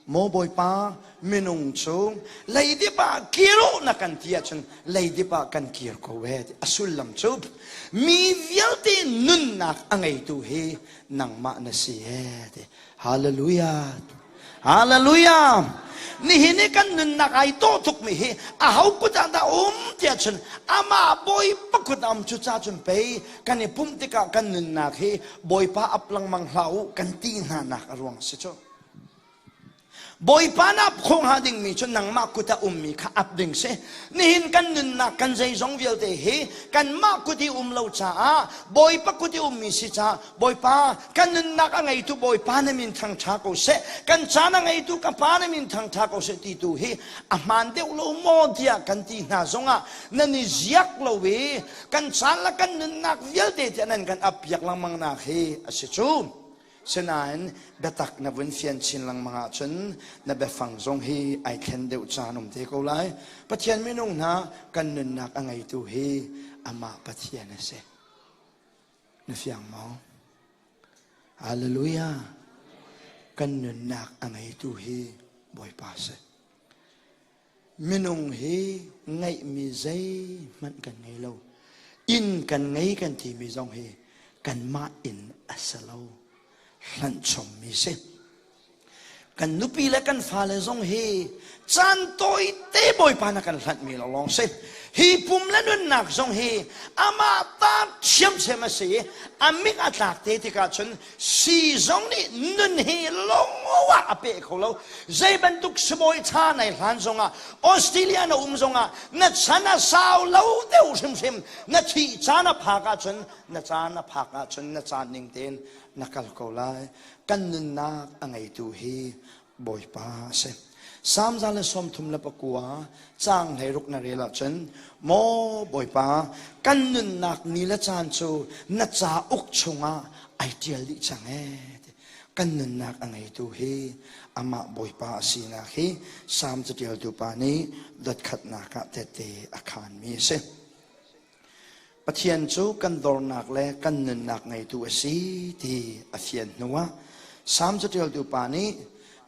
Maw Bawipa, minung cu leidip ah kir u na kan ti ahcun leidip ah kan kir ko e. A sullam cu mi vialte nunnak a ngeitu hi nangmah na si e. Ti. Hallelujah. Hallelujah. Nihin i kan nunnak ai dawh tukmi hi aho kut ah dah um ti ahcun amah Bawipa kut ah um cu ca cun pei kan i pumh tikah kan nunnak hi Bawipa ap lengmang hlah u kan ti hna nak a ruang si cu. Bawipa na ap khawh hnga dingmi cu nangmah kut ah ummi kha ap ding si. Nihin kan nunnak kan zeizong vialte hi kanmah kut i um lo caah Bawipa kut i ummi si caah Bawipa kan nunnak a ngeitu Bawipa na min thangṭha ko seh kan caan a ngeitu ka pa na min thangṭha ko seh ti tu hi a hmaan deuh lo maw tiah kan ti hna zongah nan i ziak lo i kan caan le kan nunnak vialte tiah nan kan ap piak lengmang nak hi a si cu. Sinain biatak na vun fian chin lengmang ahcun na biafang zong hi ai thlen deuh caan um te ko lai. Pathian minung hna kan nunnak a ngeitu hi amah Pathian a si. Na fiang maw? Hallelujah. Kan nunnak a ngeitu hi Bawipa a si. Minung hi ngeihmi zeihmanh kan ngei lo. Inn kan ngei kan timi zong hi kanmah inn a si lo. Hlanh chommi si. Kan nupi le kan fale zong hi caan tawi te Bawipa na kan hlanhmi lawnglawng si. Hi pum le nunnak zong hi amah ta ṭhiamṭhiam a si i a mik a tlak te tikah cun Si zong nih nun hi longo ah a peh kho lo. Zei bantuk sibawi ṭha nai hlan zongah Australia na um zongah na chan a sau lo deuh hrimhrim. Na thih caan a phak ahcun na caan a phak ahcun na caan ning tein na kal ko lai. Kan nunnak a ngeitu hi Bawipa a si. Salm 139 caang 16 na rel ahcun Maw Bawipa kan nunnak ni le caan cu na cauk chungah ai ṭial dih cang ee. Kan nunnak a ngeitu hi amah Bawipa a sinak hi Salm caṭialtu pa nih dotkhatnak ah tehte a khaanmi a si. Pathian cu kan dornak le kan nunnak ngeitu a si ti a fian hnuah Salm caṭialtu pa nih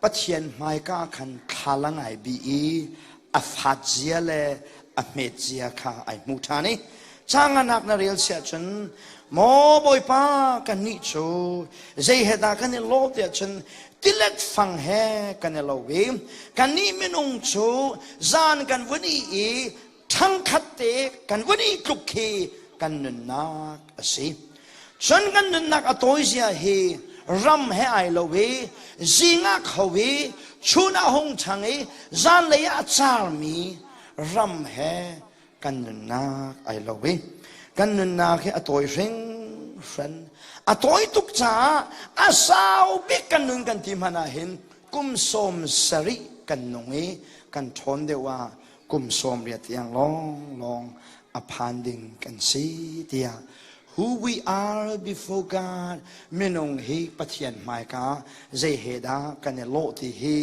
Pathian hmaika khan thlalang ai bih i a fat zia le a hmet zia kha ai hmu ṭhan i canganak na rel siah cun maw Bawipa kannih cu zei he dah kan i lawh tiah cun tilet fang he kan i lo i kannih minung cu zan kan vun i i ṭhangkhat te kan vun i tluk khi kan nunnak a si. Cun kan nunnak a tawi zia hi ram he ai lo i zing ah kho i chun ah hung ṭhang i zanlei ah a carmi ram he kan nunnak ai lo i kan nunnak hi a tawi hringhran. A tawi tuk caah a sau bik kan nun kan ti hmanh ah hin kum 70 kan nung i kan ṭhawn deuh ah kum 80 tiang lawnglawng a phan ding kan si tiah who we are before God minung hi Pathian hmaika zei he dah kan i lawh ti hi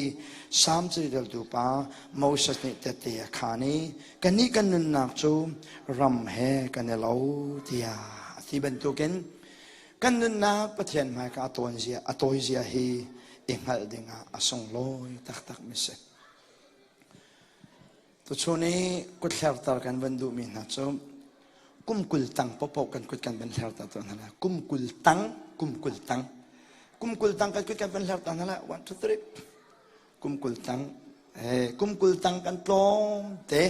Salm caṭialtu pa Moses nih tette a khaan i kannih kan nunnak cu ram he kan i lo tiah a ti bantukin kan nunnak Pathian hmaika a tawn zia a tawi zia hi i hngalh dingah a sunglawi taktak mi si. Tuchun i kuthlerter kan van duhmi hna cu kum 20 tang paohpaoh kan kut kan van hlerter tawn hna lai. Kum 20 tang, kum 20 tang. Kum 20 tang kan kut kan van hlerter hna lai. One, two, three. Kum 20 tang. Eh, kum 20 tang kan tlawm te.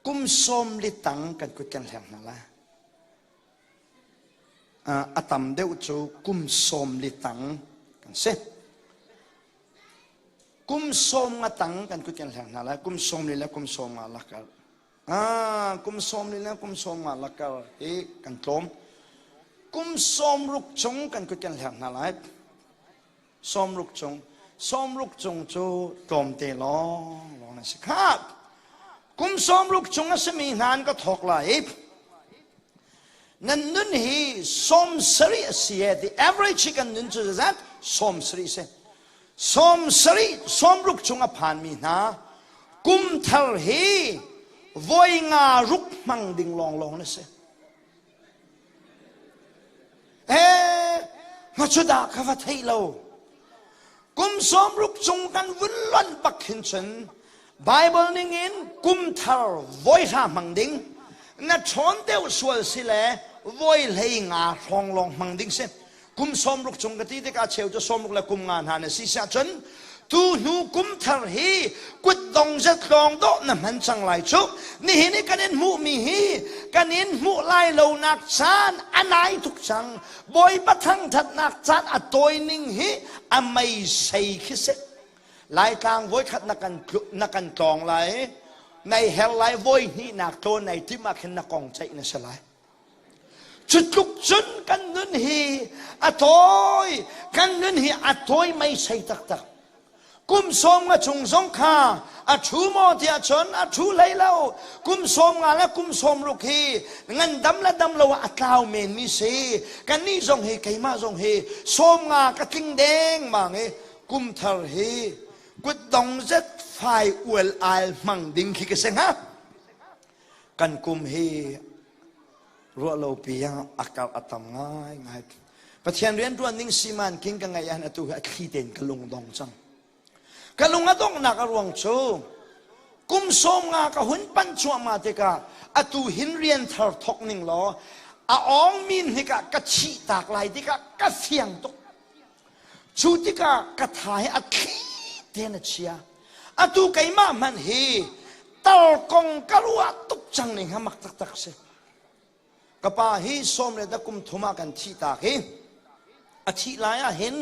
Kum 40 tang kan kut kan hler hna lai. A tam deuh cu kum 40 tang kan si. Kum 50 tang kan kut kan hleng hna lai. Kum 40 le kum 50 lakar. Ah, kum 40 le kum 50 lakar hi kan tlawm. Kum 60 chung kan kut kan hleng hna lai. 60 chung. 60 chung cu tlawmte lawng lawng an si kha. Kum 60 chung a simi hna an ka thawk lai i nan nun hi 70 a si e. The average kan nun cu zat 70 si. 70 60 chung a phanmi hna kum thar hi voi nga ruk hmang ding lawnglawng na si. Eh, nga cu dah ka va theih lo. Kum 60 cung kan vun lonh bak hin cun Bible ning in kum thar voi hra hmang ding na ṭhawn deuh sual si le voi hlei nga hrawng lawng hmang ding si. Kum 60 chung ka ti tikah cheu cu 60 le kum nga hna na si siah cun tu hnu kum thar hi kutdong zet lawng dawh na hman cang lai cu. Nihin i kan in hmuhmi hi kan in hmuh lai lonak caan a nai tuk cang. Bawipa thangthatnak caan a tawi ning hi a meisei khi si. Laitlang voikhat na kan na kan tlawng lai nai her lai voi hnihnak tlawn nai tim ah khin na kong ceih na si lai. Cu tluk cun kan nun hi a tawi kan nun hi a tawi meisei taktak. Kum 50 chung zong kha a ṭhu maw tiah cun a ṭhu hlei lo. Kum 50 le kum 60 hi ngandam le dam lo ah a tlau menmi si. Kannih zong hi keimah zong hi 50 ka tling dengmang i kum thar hi kutdong zet fai ual al hmang ding khi ka si hnga. Kan kum hi ruah lo pi ah a karh a tam ngaingai. Pathian rianṭuan ding siman king ka ngeih ahhin atu hi a thli tein ka lung dong cang. Ka lung a donghnak a ruang cu kum 50 ka hun panh cuahmah tikah atu hin rian thar thok ning law a awng min hnikah ka thih tak lai tikah ka fiang tuk. Cu tikah ka tha hi a thli tein a chia. Atu keimah hmanh hi tar kong ka ruah tuk cang ning ha mak taktak si. Ka pa hi sawm le kum thum ah kan thih tak hi. A thih lai ah hin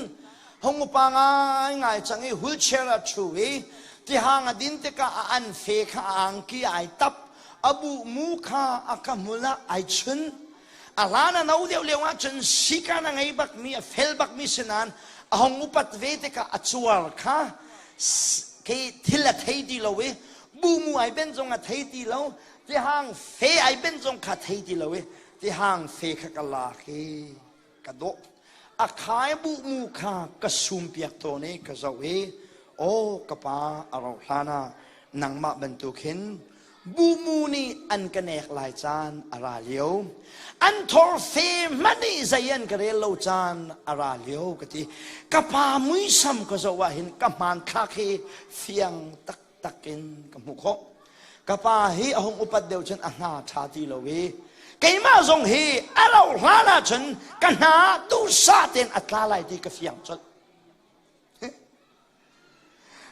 hung upa ngaingai cang i wheelchair ah ṭhu i tihang a din tikah a an fe kha a angki ai tap a bu mu kha a ka hmul ah ai chun a hlan a no deuh lio ahcun sikan a ngei bakmi a fel bakmi si nain a hung upat ve tikah a cuar kha khi thil a thei ti lo i bumu ai ben zong a thei ti lo tihang fe ai ben zong kha thei ti lo i tihang fe kha ka lak i ka dawh a khai bu mu kha ka sum piak tawn i ka zoh i aw ka pa a rauh hlan ah nangmah bantuk hin bumu nih an ka nek lai caan a ra lio an thor fe hmanh i zei an ka rel lo caan a ra lio ka ti ka pa muisam ka zoh ah hin ka hmanthlak hi fiang taktak in ka hmuh khawh ka pa hi a hung upat deuh cun a hna ṭha ti lo i keimah zong hi a rauh hlan ah cun ka hna duhsah tein a tla lai ti ka fiang colh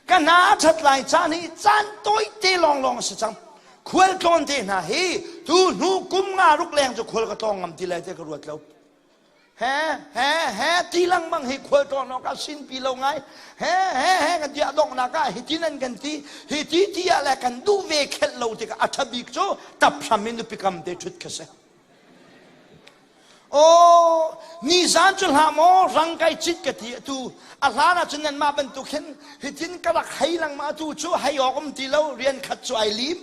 Ka hna a ṭhat lai caan hi caan tawite lawnglawng a si cang. Khual tlawn te hna hi tu hnu kum nga ruk leng cu khual ka tlawng ngam ti lai ti ka ruat lo. He he he ti lengmang hi khual tlawn awk ah sinpi lo ngai. He he he kan ti a donghnak ah hi ti nan kan ti hi ti ti ah le kan duh ve khelh lo tikah a ṭha bik cu tap hram in nupi kam te ṭhut kha si. Aw, nizan cu hlah maw rang kai cit ka ti atu a hlan ah cun nanmah bantuk hin hitin ka rak hei lengmang atu cu hei awk um ti lo rian khat cu ai lim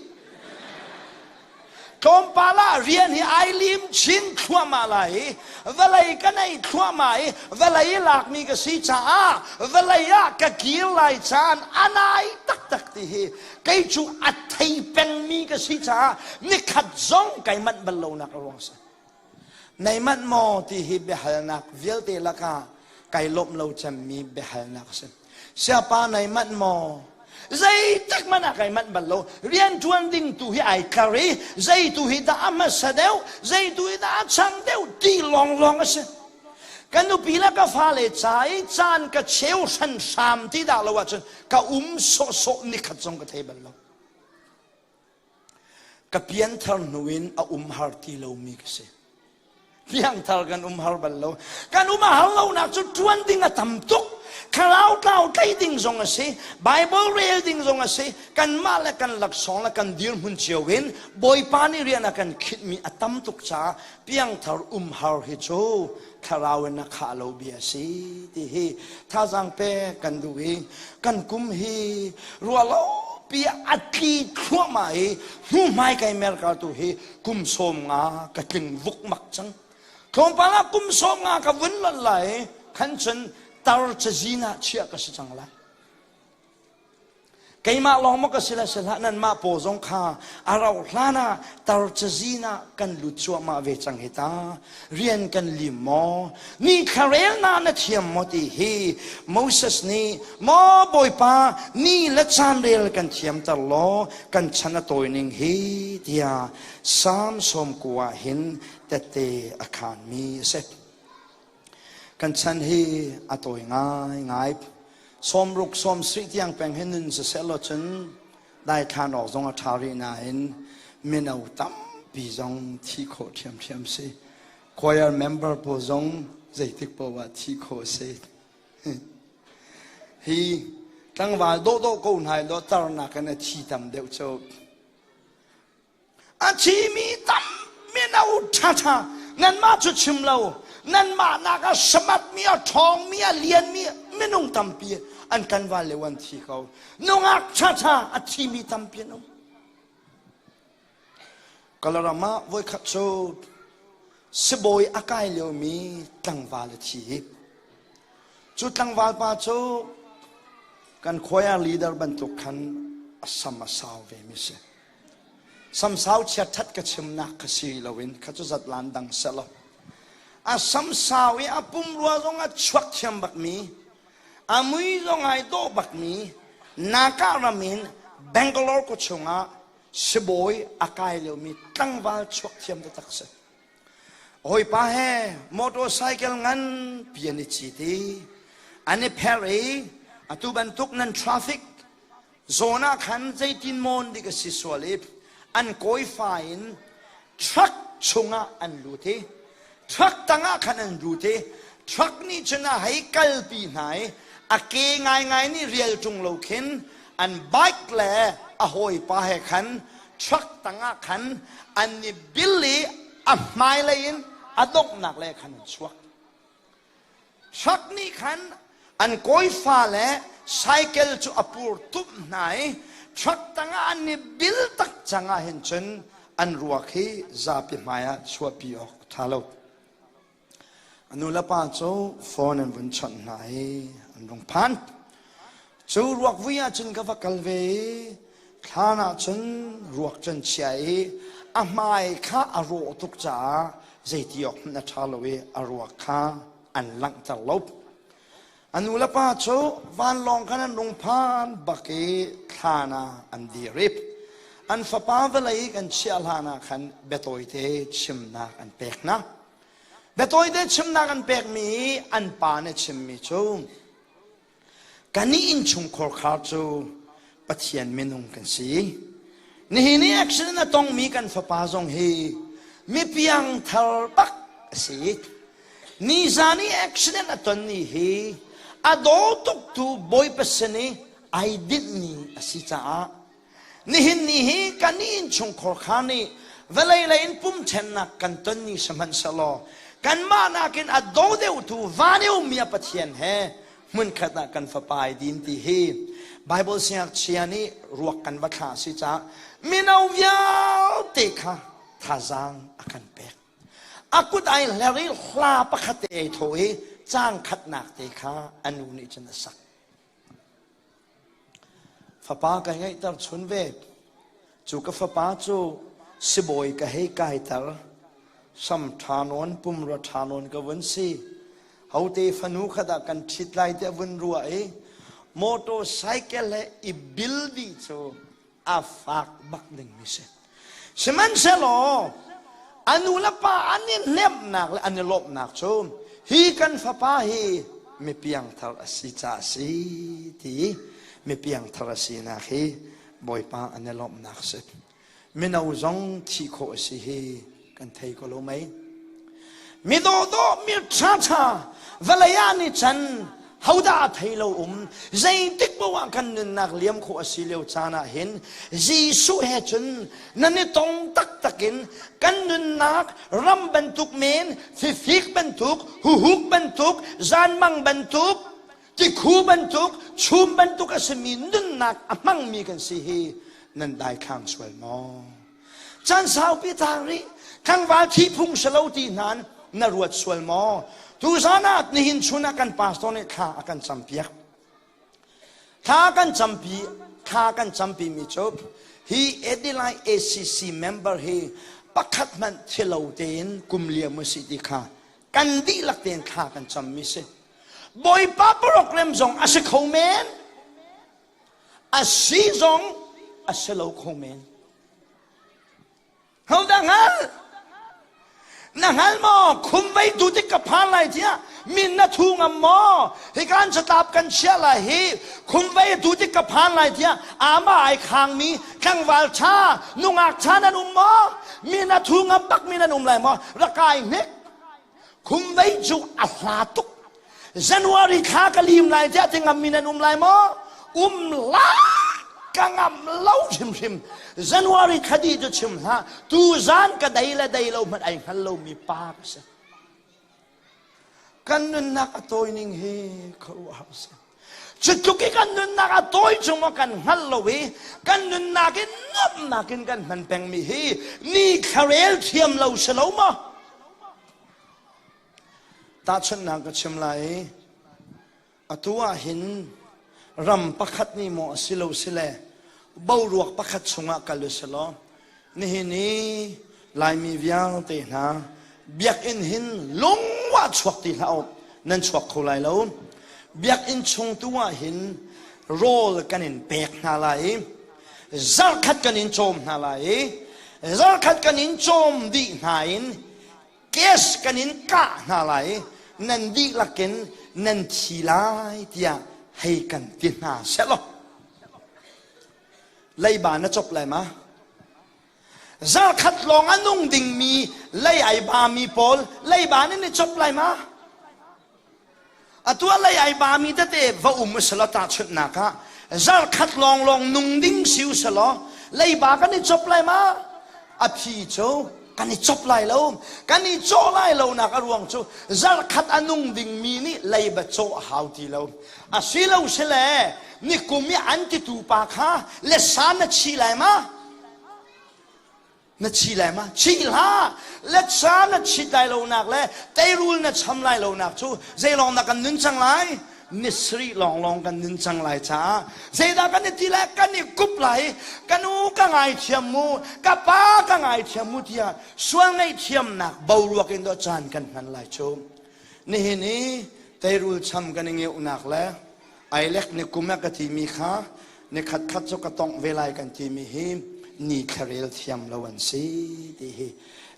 tlawmpal ah rian hi ai lim chin thluahmah lai i vawlei ka nei thluahmah i vawlei lakmi ka si caah vawlei ah ka kir lai caan a nai taktak ti hi kei cu a thei pengmi ka si caah nikhat zong kai manh bal lonak a ruang si Nei manh maw ti hi biahalnak vialte lakah kai lawmh lo cemmi biahalnak a si. Siapa nei manh maw? Zeitik hmanh ah kai manh bal lo. Rian ṭuan ding tu hi ai tlar i zei tu hi dah a hmasa deuh, zei tu hi dah a chang deuh ti lawnglawng a si. Ka nupi le ka fale ca i caan ka cheu hran hram ti dah lo ahcun ka um sawhsawh nikhat zong ka thei bal lo. Ka pianthar hnu in a um har ti lomi ka si. Piangthar kan um har bal lo. Kan um a har lonak cu ṭuan ding a tam tuk. Thlarau tlau tlei ding zong a si. Bible rel ding zong a si. Kanmah le kan laksawng le kan dirhmun cio in Bawipa nih rian a kan khinhmi a tam tuk caah piangthar um har hi cu thlarau in a khah lo bia si ti hi thazaang pek kan duh i kan kum hi ruah lo pi a tli thluahmah i hnuhmai kai mer kal tu hi kum 50 ka tling vukmak cang tlawmpal ah kum 50 ka vun lon lai khan cun tar cazin ah chiah ka si cang lai. Keimah lawng maw ka si le si hlah nanmah paw zong kha a rauh hlan ah tar cazin ah kan lut cuahmah ve cang hi ta. Rian kan lim maw? Ni thlarel na na thiam maw ti hi Moses nih maw Bawipa ni le caan rel kan thiamter law kan chan a tawi ning hi tiah Psalm 90 ah hin tette a khaanmi a si. Kan chan hi a tawi ngaingai. Sawmruk sawmsarih tiang peng hi nun siseh law cun daithlan awk zong a ṭha rih nain mino tampi zong thi khawh ṭhiamṭhiam si. Choir member pawl zong zeitik paoh ah thi khawh a si. Hi tlangval dawhdawh ko hna i law tarnak in a thi tam deuh cu. A thimi tam mino ṭhaṭha nanmah cu chim lo nanmah nak a samatmi a ṭhawngmi a lianmi minung tampi an kan val lio an thi ko nungak ṭhaṭha a thimi tampi an um Kalaram ah voikhat cu sibawi a kai liomi tlangval a thi cu tlangval pa cu kan choir leader bantuk khan a sam a sau ve mi si Samsau chiatṭhat ka chimnak kha si loin kha cu zatlan dang selaw a samsau i a pumrua zong a chuak thiam bakmi a mui zong ai dawh bakmi Naka ram in Bangalore khua chungah sibawi a kai liomi tlangval chuak thiam taktak si. Hawipa he motorcycle nganpi an i cit i an i pher i atu bantuk nan traffic zawn ah khan zeitin mawn dik a si sual i an kawifa in truck chungah an lut i truck tangah khan an lut i truck nih cun a hei kalpi hna i a ke ngaingai nih rial ṭung lo khin an bike le a hawipa he khan truck tangah khan an i bil i a hmailei in a donghnak le khan an chuak. Truck nih khan an kawifa le cycle cu a pur tumh hna i truck tangah an i bil tak cang ah hin cun an ruak hi zapi hmaiah chuahpi awk a ṭha lo. A nu le pa cu phone an vun chawnh hna i an rung phan. Cu ruak vui ah cun ka va kal ve i thlan ah cun ruak cu an chiah i a hmai kha a rawh tuk caah zeiti awk hmanh a ṭha lo i a ruak kha an langhter lo. A nu le pa cu vanlawng khan an rung phan bak i thlan ah an dir i an fapa vawlei kan chiah hlan ah khan biatawite chimnak an pek hna. Biatawite chimnak an pekmi i an pa nih chimmi cu Kannih innchungkhar khar cu Pathian minung kan si. Nihin i accident a tongmi kan fapa zong hi mipiang thar bak a si. Nizan i accident a ton ni hi a daw tuktu Bawipa sin i ai dinh ni a si caah Nihin ni hi kan innchungkhar kha nih vawlei lei in pum ṭhennak kan ton ni sihmanhsehlaw kanmah nakin a do deuhtu van i ummi a Pathian he hmunkhat ah kan fapa ai din ti hi Bible siangngakchia nih ruak kan va thlah si caah mino vialte kha thazaang a kan pek. A kut ai hler i hla pakhat te ai thawh i caang khatnak te kha a nu nih cun a sak. Fapa kai ngeihter chun ve. Cu ka fapa cu sibawi ka hei kaiter. Sam ṭha nawn, pumrua ṭha nawn ka vun si. Hote fanu kha dah kan ṭhit lai tiah vun ruah i motorcycle he i bil dih cu a fak bak dingmi si. Sihmanhsehlaw a nu le pa an i hnemhnak le an i lawmhnak cu hi kan fapa hi mi piangthar a si ca a si ti mi piangthar a sinak hi Bawipa an i lawmhnak si. Mino zong thih khawh a si hi kan thei ko lo mei. Mi dawhdawh mi ṭhaṭha vawlei ah nih chan hodah a thei lo um zeitik paoh ah kan nunnak liam khawh a si lio caan ah hin Jesuh he cun nan i tong taktak in kan nunnak ram bantuk men fifik bantuk huhuk bantuk zanmang bantuk tikhu bantuk chum bantuk a simi nunnak a hmangmi kan si hi nan daithlang sual maw Caan saupi tang rih tlangval thi phung si lo ti hna na ruat sual maw? Tuzan ah nihin chun ah kan pastor nih thla a kan campiak. Thla kan campi thla kan campi mi cu hi Adelaide ACC member hi pakhat hmanh thilo tein kum liam u si ti kha kan dihlak tein thla kan cam mi si. Bawipa program zong a si kho men. A si zong a si lo kho men. Hodah hngal? Na hngal maw? Khum vei tu tik ka phan lai tiah min na thu ngam maw? Hi kan catlap kan chiah lai hi khum vei tu tik ka phan lai tiah ama ai khangmi tlangval ṭha nungak ṭha nan um maw? Min na thu ngam bak mi nan um lai maw? Rakai hnik. Khum vei cu a hla tuk. January thla ka lim lai tiah ti ngam mi nan um lai maw? Um la ka ngam lo hrimhrim. January thla di cu chim hlah. Tu zan ka dei le dei lo hmanh ai hngal lo mi pa ka si. Kan nunnak a tawi ning hi khuaruahhar si. Cutluk i kan nunnak a tawi chung maw kan hngal lo i kan nunnak in nuamhnak in kan hman pengmi hi ni thlarel thiam lo si lo maw? Tahchunhnak ka chim lai i atu ah hin ram pakhat nih maw a si lo sile boruak pakhat chungah kal u selaw nihin i Laimi vialte hna biakinn hin lungwah chuak ti hlah u nan chuak kho lai lo biakinn chung tu ah hin rawl kan in pek hna lai i zarkhat kan in cawm hna lai i zarkhat kan in cawm dih hna in Kes kan in kah hna lai i nan dihlak in nan thi lai tiah hei kan ti hna sehlaw leiba na cop lai ma? Zarkhat lawng a nung dingmi lei ai bami pawl leiba nan i cop lai ma? Atu ah lei ai bami tete va um usalaw tahchunhnak ah zarkhat lawnglawng nung ding si usalaw leiba kan i cop lai ma? A phi cu kan i cop lai lo. Kan i cawh lai lonak a ruang cu zarkhat a nung dingmi nih leiba cawh a hau ti lo. Asilo sile nikum i an titu pa kha le sa na chi lai ma? Na chi lai ma? Chi hlah! Letsa na chit lai lonak le teirul na cham lai lonak cu zeilawng dah kan nun cang lai? Ni sarih lawnglawng kan nun cang lai caah zeidah kan i ti lai? Kan i kup lai. Ka nu ka ngaithiam mu, ka pa ka ngaithiam mu tiah sual ngaihthiamnak boruak in dawh caan kan hman lai cu. Nihin i teirul cham kan i ngeuhnak le ailek ni kum a ka timi kha ni khatkhat cu ka tongh ve lai kan timi hi ni thlarel thiam lo an si ti hi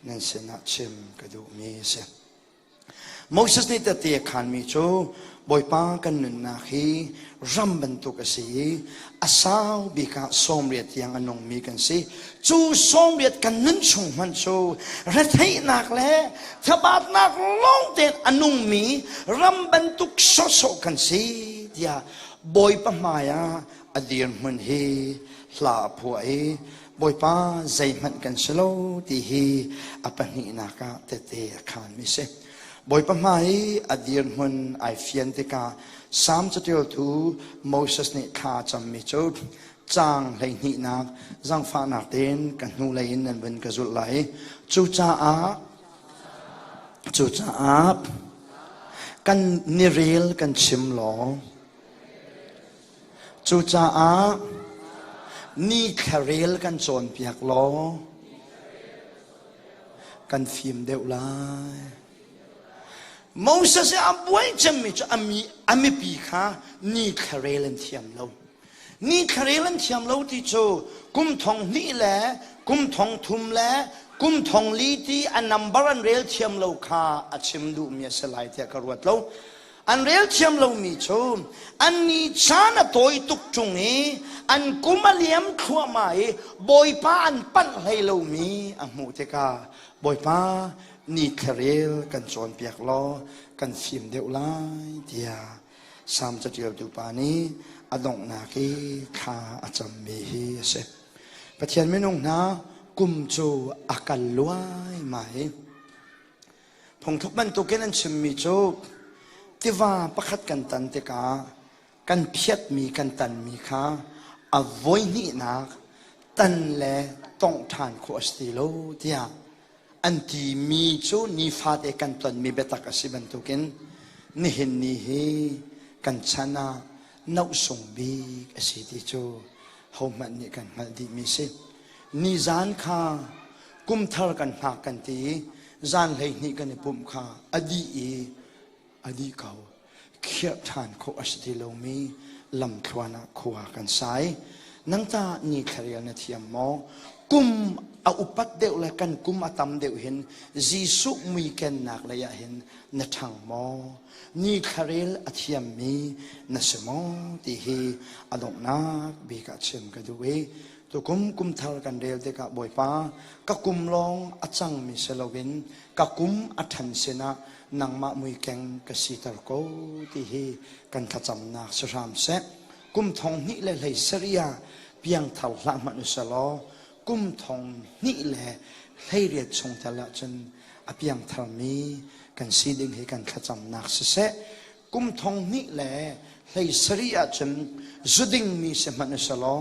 nan sinah chim ka duhmi a si. Moses nih tete a khanmi cu Bawipa kan nunnak hi ram bantuk a si i a sau bik ah 80 tiang a nungmi kan si. Cu 80 kan nun chung hmanh cu retheihnak le thabatnak lawng tein a nungmi ram bantuk sawhsawh kan si tiah Bawipa hmai ah a dirhmun hi hla a phuah i Bawipa zeihmanh kan si lo ti hi a pahnihnak ah tete a khaanmi si. Bawipa hmai i a dirhmun ai fian tikah Salm caṭialtu Moses nih thla a cammi cu caang hleihnihnak zaangfahnak tein ka hnulei in nan vun ka zulh lai. Cucaah Cucaah kan nirel kan chim law cucaah ni thlarel kan cawnpiak law kan fim deuh lai. Moses i a buai cemmi cu a mipi kha ni thlarel an thiam lo. Ni thlarel an thiam lo ti cu kum thong hnih le kum thong thum le kum thong li ti a number an rel thiam lo kha a chim duhmi a si lai tiah ka ruat lo. An rel thiam lomi cu an ni caan a tawi tuk ṭung i an kum a liam thluahmah i Bawipa an panh hlei lomi a hmuh tikah Bawipa ni thlarel kan cawnpiak law kan fim deuh lai tiah Salm caṭialtu pa nih a donghnak i thla a cammi hi a si. Pathian minung hna kum cu a kal luaimai. Phungthluk bantukin an chimmi cu tiva pakhat kan tan tikah kan phiatmi kan tanmi kha a voihnihnak tan le tongh ṭhan khawh a si ti lo tiah an timi cu nifate kan tonmi biatak a si bantukin nihin ni hi kan chan ah nohsung bik a si ti cu hohmanh nih kan hngalh dihmi si. Nizan kha kumthar kan hngak kan ti i zan 12 kan i pumh kha a dih i a dih ko. Khirh ṭhan khawh a si ti lomi lamthluan ah khua kan sai. Nang ta ni thlarel na thiam maw? Kum a upat deuh le kan kum a tam deuh hin Jesuh mui kennak lei ah hin na ṭhang maw? Ni thlarel a thiammi na si maw? Ti hi a donghnak bik ah chim ka duh i tukum kumthar kan rel tikah Bawipa ka kum lawng a cangmi si loin ka kum a ṭhan sinah nangmah muikeng ka siter ko ti hi kan thlacamnak si hram seh. Kum 2017 ah piangthar hlah hmanh uselaw kum 2018 chung tel ahcun a piangtharmi kan si ding hi kan thlacamnak siseh. Kum 2017 ahcun zudingmi si hmanh uselaw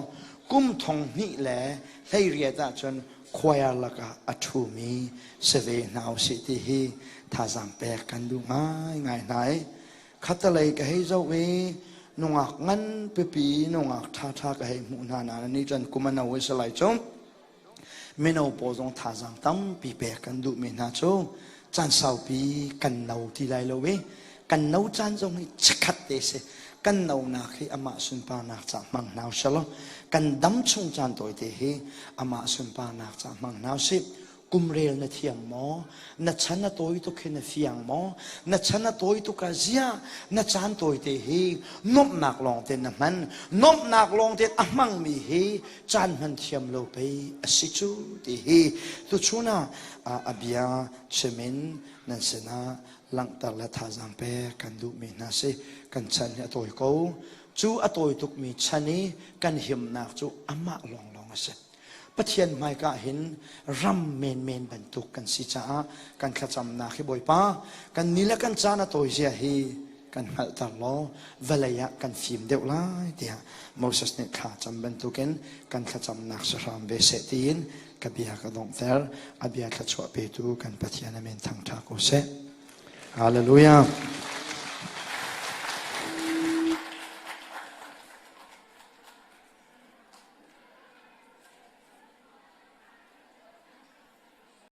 kum 2018 ahcun choir lakah a ṭhumi si ve hna usih ti hi thazaang pek kan duh ngaingai hna i khatalei ka hei zoh i nungak ngan pipi nungak ṭhaṭha ka hei hmuh hna na ni cun kum a no i salai cu mino pawl zong thazaang tampi pek kan duhmi hna cu caan saupi kan no ti lai lo i kan no caan zong hi chikkhat te si. Kan nonak hi amah sunparnak ca hmang hna usih kan dam chung caan tawite hi amah sunparnak ca hmang hna usih. Kumrel na thiam maw? Na chan a tawi tuk hi na fiang maw? Na chan a tawi tuk ah zia na caan tawite hi nuamhnak lawng te na hman. Nuamhnak lawng te a hmangmi hi caan hman thiam lo pei a si cu ti hi tuchun ah a bia chimin nan sinah langhter le thazaang pek kan duhmi hna si. Kan chan hi a tawi ko. Cu a tawi tukmi chan i kan himnak cu amah lawnglawng a si. Pathian hmaika hin ram menmen bantuk kan si caah kan thlacamnak hi Bawipa kan ni le kan caan a tawi zia hi kan hngalhter law vawlei ah kan fim deuh lai tiah Moses nih thla cam bantukin kan thlacamnak si hram ve seh tiin ka bia ka donghter. A bia thluachuah petu kan Pathian amen thangṭha ko seh. Hallelujah.